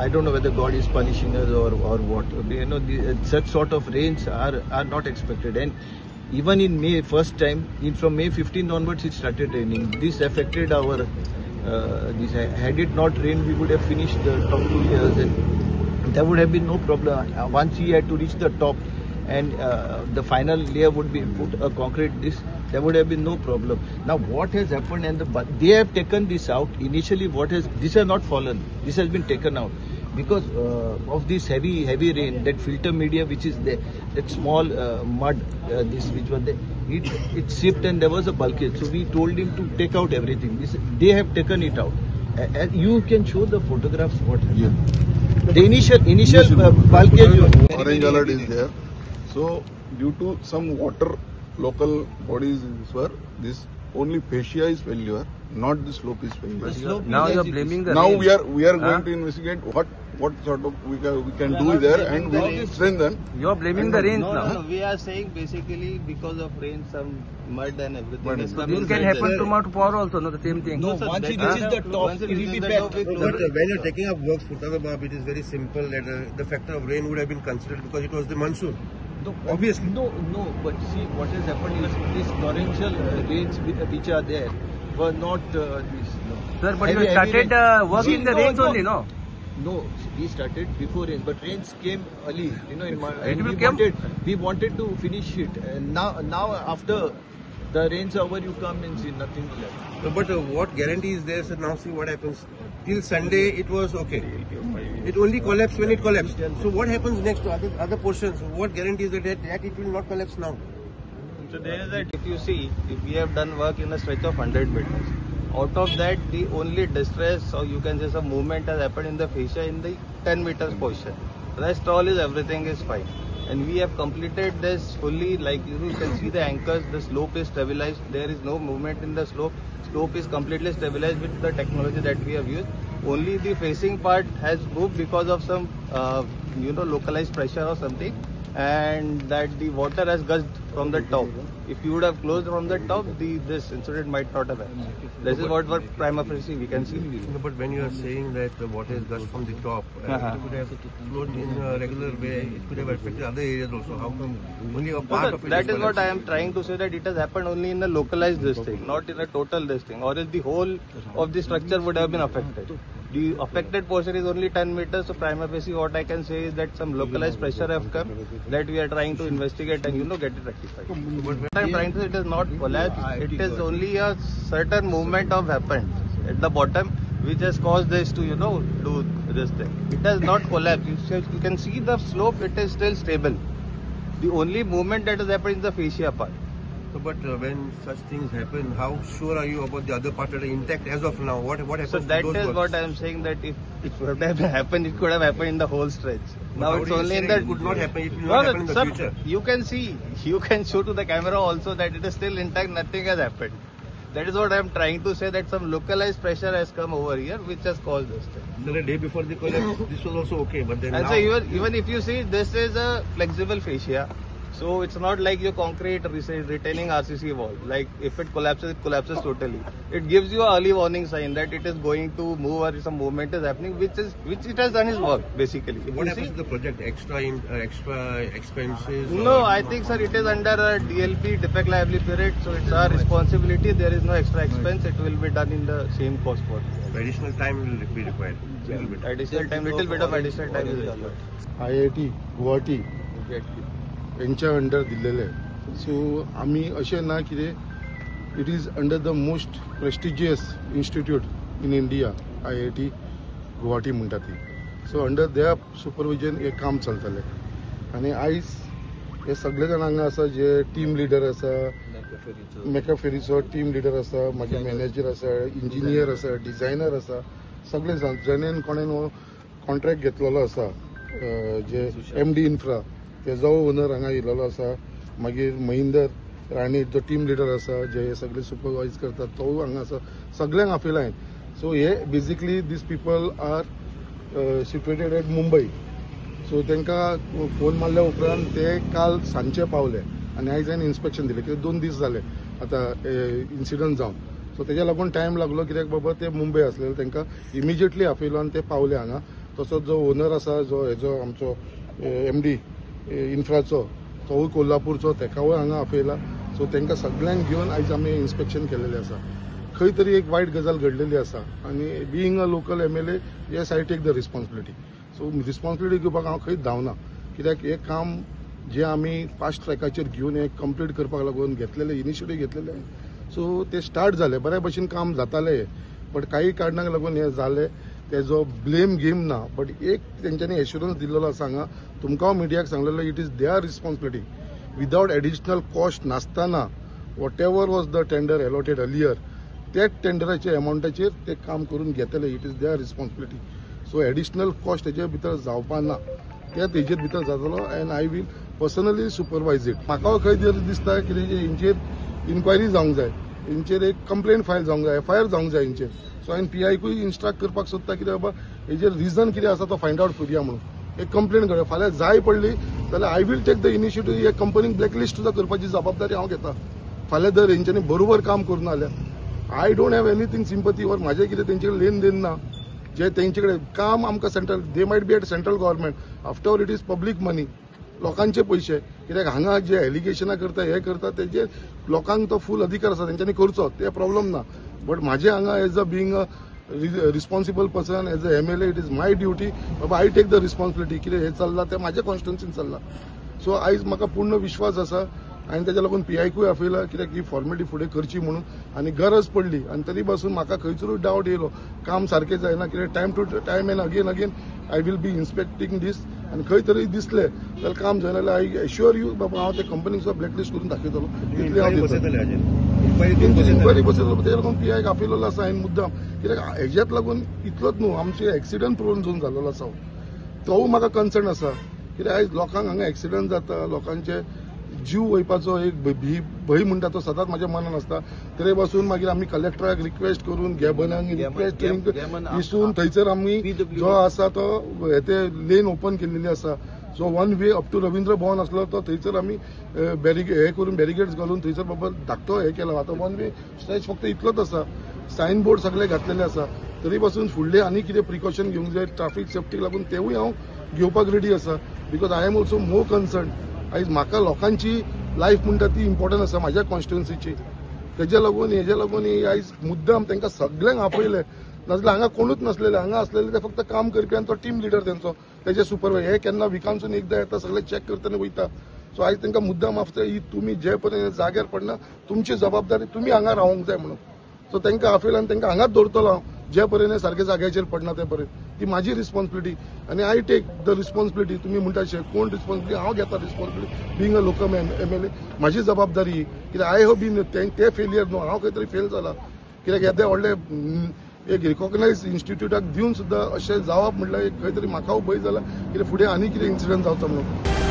I don't know whether God is punishing us or what. You know, such sort of rains are not expected. And even in May, first time, from May 15th onwards, it started raining. This affected our, this. Had it not rained, we would have finished the top 2 layers and there would have been no problem. Once he had to reach the top and the final layer would be put a concrete, this, there would have been no problem. Now what has happened, and they have taken this out. Initially, this has not fallen, this has been taken out because of this heavy rain. That filter media which is there, that small mud, this which was there, it sipped and there was a bulkhead. So we told him to take out everything. This, they have taken it out. And you can show the photographs what happened. Yeah. The initial bulkhead. Orange alert is there. So due to some water, local bodies were, this only fascia is failure, not the slope is failure. The slope now you are blaming the now rain. we are going to investigate what sort of we can do there and we will strengthen. You are blaming the rains now. No, we are saying basically because of rain, some mud and everything. This can happen tomorrow also, no, the same thing. No, once it reaches the top, it will be back. But when you are taking up works, Furtadabab, it is very simple that the factor of rain would have been considered because it was the monsoon. No, obviously. No, but see what has happened is these torrential rains which are there were not this. No. Sir, but you started work in the rains only, no? No, we started before rain, but rains came early. You know, we wanted to finish it, and now after the rains are over, you come and see nothing left. No, but what guarantee is there, sir? Now see what happens. Till Sunday it was okay. It only collapsed when it collapsed. So what happens next to other portions? What guarantee is that it will not collapse now? So there is that, if you see, if we have done work in a stretch of 100 meters, out of that the only distress, or you can say some movement has happened in the fascia in the 10 meters portion. Rest all is, everything is fine. And we have completed this fully, like you can see the anchors, the slope is stabilized, there is no movement in the slope. Slope is completely stabilized with the technology that we have used. Only the facing part has moved because of some localized pressure or something, and that the water has gushed from the top. If you would have closed from the top, this incident might not have happened. This is what prima facie we can see. No, but when you are saying that the water has gushed from the top, it could have flowed in a regular way, it could have affected other areas also. How come only a part of it? That is what I am trying to say, that it has happened only in a localized this thing, not in a total this thing, or else the whole of the structure would have been affected. The affected portion is only 10 meters, so prima facie what I can say is that some localized pressure have come that we are trying to investigate and get it rectified. But what I am trying to say, it is not collapse, it is only a certain movement of happened at the bottom which has caused this to do this thing. It has not collapsed. You can see the slope, it is still stable. The only movement that has happened is the fascia part. So, but when such things happen, how sure are you about the other part that are intact as of now? What happens? So that is works? What I am saying, that if it would have happened, it could have happened in the whole stretch. But now it's only in that. It could not happen. It will not happen in the future. You can see, you can show to the camera also that it is still intact. Nothing has happened. That is what I am trying to say, that some localized pressure has come over here which has caused this thing. So the day before the collapse, this was also okay, but then and now so even if you see, this is a flexible fascia. So it's not like your concrete retaining RCC wall. Like if it collapses, it collapses totally. It gives you an early warning sign that it is going to move or some movement is happening, which it has done its work basically. So what happens to the project? Extra expenses? No, I think sir, it is under a DLP, defect liability period, so it's our responsibility. There is no extra expense. It will be done in the same cost. Additional time will be required. Yeah. Little bit. Additional time, little bit of additional time is required. IIT Guwahati यांच्या under दिलेले. So आमी अशें ना कितें, it is under the most prestigious institute in India, IIT Guwahati म्हणटा ती. So under their supervision हें काम चलतलें. आनी आयज हे सगळे जाण हांगा आसा, जे टीम लिडर आसा, मेकाफेरीचो टीम लिडर आसा, मागीर मॅनेजर आसा, इंजिनियर आसा, डिझायनर आसा, सगळे जाण जेणेन कोणेन हो कॉन्ट्रॅक्ट घेतलेलो आसा, जे MD infra तेजो ओनर हांगा येयलेलो आसा, मागीर महेंदर राणे जो टीम लिडर आसा, जे हे सगळे सुपरवायज करतात तो हांगा आसा, सगळ्यांक आपयला हांवें. सो हे basically these people are situated at Mumbai. So तांकां फोन मारल्या उपरांत ते काल सांजचे पावले आनी आयज हांवें इन्स्पेक्शन दिलें, कित्याक 2 दीस जाले आतां इन्सिडंट जावन. सो तेज्या लागून टायम लागलो, कित्याक बाबा ते मुंबय आसलेले, तांकां इमिजिएटली आपयलो आनी ते पावले हांगा. तसोच जो ओनर आसा जो हेजो आमचो एमडी इन्फ्राचो तोवूय कोल्हापूरचो तेकावूय हांगा आपयला. सो तांकां सगळ्यांक घेवन आयज आमी इन्स्पेक्शन केलेलें आसा. खंय तरी एक वायट गजाल घडलेली आसा आनी being a local MLA yes I take the responsibility. So responsibility घेवपाक हांव खंयच धांवना, कित्याक हें काम जे आमी फास्ट ट्रॅकाचेर घेवन हें कंप्लीट करपाक लागून घेतलेलें इनिशिएटीव घेतलेलें. सो ते स्टार्ट जालें, बऱ्या भशेन काम जातालें, बट काही कारणाक लागून हें जालें. तेजो ब्लेम गेम ना, बट एक तेंच्यांनी एश्युरन्स दिल्लो आसा हांगा तुमकां मिडियाक सांगलेलो, it is their responsibility without additional cost नासतना whatever was the tender allotted earlier त्याच टेंडराच्या एमावंटाचेर ते काम करून घेतले. It is their responsibility. So additional cost हेजे भितर जावपा ना, ते तेजेर भितर जातलो and I will personally supervise it. म्हाका खंय तरी दिसता कितें हेंचेर इन्क्वायरी जावंक जाय, हेंचेर एक कंप्लेन फायल जावंक जाय, एफआयआर जावंक जाय हेंचेर. सो हांवें पीआयकूय इन्स्ट्रक्ट करपाक सोदता कितें बाबा हेजेर रिजन कितें आसा तो फायंड आवट करुया म्हणून एक कंप्लेन करूया. फाल्यां जाय पडली जाल्यार I will take the initiative. हे कंपनीक ब्लॅकलिस्ट सुद्दां करपाची जबाबदारी हांव घेता. फाल्यां जर हेंच्यांनी बरोबर काम करूं ना जाल्यार I don't have anything sympathy or म्हाजें कितें तेंचे कडेन लेन then ना. जे तेंचे कडेन काम आमकां central, they might be at central government, after all it is public money, लोकांचे पयशे. कित्याक हांगा जे एलिगेशनां करता हे करता तेजेर लोकांक तो फूल अधिकार आसा, तेंच्यांनी करचो, ते प्रॉब्लम ना. बट म्हाजें हांगा as a being a responsible person, as a MLA, it is my duty बाबा I take the responsibility. कितें हें चल्लां तें म्हाज्या कॉन्स्टिट्युन्सीन चल्लां. सो आयज म्हाका पूर्ण विश्वास आसा आनी तेज्या लागून पीआयकूय आपयला कित्याक ही फॉर्मेलिटी फुडें करची म्हणून आनी गरज पडली. आनी तरी पासून म्हाका खंयसरूय डावट येयलो काम सारकें जायना, कित्याक time to time and again again I will be inspecting this. आनी खंय तरी दिसलें जाल्यार काम जायना जाल्यार I assure you बाबा हांव ते कंपनीक सुद्दां ब्लॅकलिस्ट करून दाखयतलो. इतलें हांव इन्क्वायरी बसयतलो. तेज्या लागून पीआयक आपयलेलो आसा हांवें मुद्दाम, कित्याक हेज्यात लागून इतलोच न्हू आमचे एक्सिडंट प्रोन झोन जाल्लो आसा, तोवूय म्हाका कन्सर्न आसा. कित्याक आयज लोकांक हांगा एक्सिडंट जाता, लोकांचे जीव वयपाचो एक भंय म्हणटा तो सदांच म्हाज्या मनान आसता. तरी पासून मागीर आमी कलेक्टराक रिक्वेस्ट करून गॅबनाक रिक्वेस्ट करून दिसून थंयसर आमी जो आसा तो ते लेन ओपन केल्लेली आसा. So one way up to Ravindra Bhavan आसलो तो थंयसर आमी हे करून बॅरिगेड्स घालून थंयसर बाबा धाकटो हे केला. आतां वन वे स्ट्रेच फक्त इतलोच आसा, सायन बोर्ड सगळे घातलेले आसा. तरी पासून फुडले आनी कितें प्रिकॉशन घेवंक जाय ट्राफीक सेफ्टीक लागून तेवूय हांव घेवपाक रेडी आसा, because I am also more concern. आयज म्हाका लोकांची लायफ म्हणटा ती इम्पॉर्टंट आसा म्हाज्या कॉन्स्टिट्युन्सीची. तेज्या लागून हेज्या लागून आयज मुद्दाम तांकां सगळ्यांक आपयले. नाजाल्यार हांगा कोणूच नासलेले, हांगा आसलेले ते फक्त काम करपी आनी तो टीम लिडर तेंचो तेजे सुपरवायजर. हे केन्ना विकानसून एकदां येता सगळे चॅक करता आनी वयता. सो आयज तांकां मुद्दाम आपता ही तुमी जे पर्यंत जाग्यार पडना तुमची जबाबदारी, तुमी हांगा रावंक जाय म्हणून. सो तांकां आपयले आनी तांकां हांगाच दवरतलो हांव जे पर्यंत सारके जाग्याचेर पडना ते पर्यंत. ती म्हाजी रिस्पॉन्सिबिलिटी आनी I take the responsibility. तुमी म्हणटा कोण रिस्पॉन्सिबिलिटी, हांव घेता responsibility being a local MLA. म्हाजी जबाबदारी कित्याक I have been ते फेलियर न्हू, हांव खंय तरी फेल जाला. कित्याक येदे व्हडले एक रिकॉग्नायज इन्स्टिट्यूटाक दिवन सुद्दां अशें जावप म्हटल्यार एक खंय तरी म्हाका भंय जाला कित्याक फुडें आनी कितें इन्सिडंट जावचो म्हणून.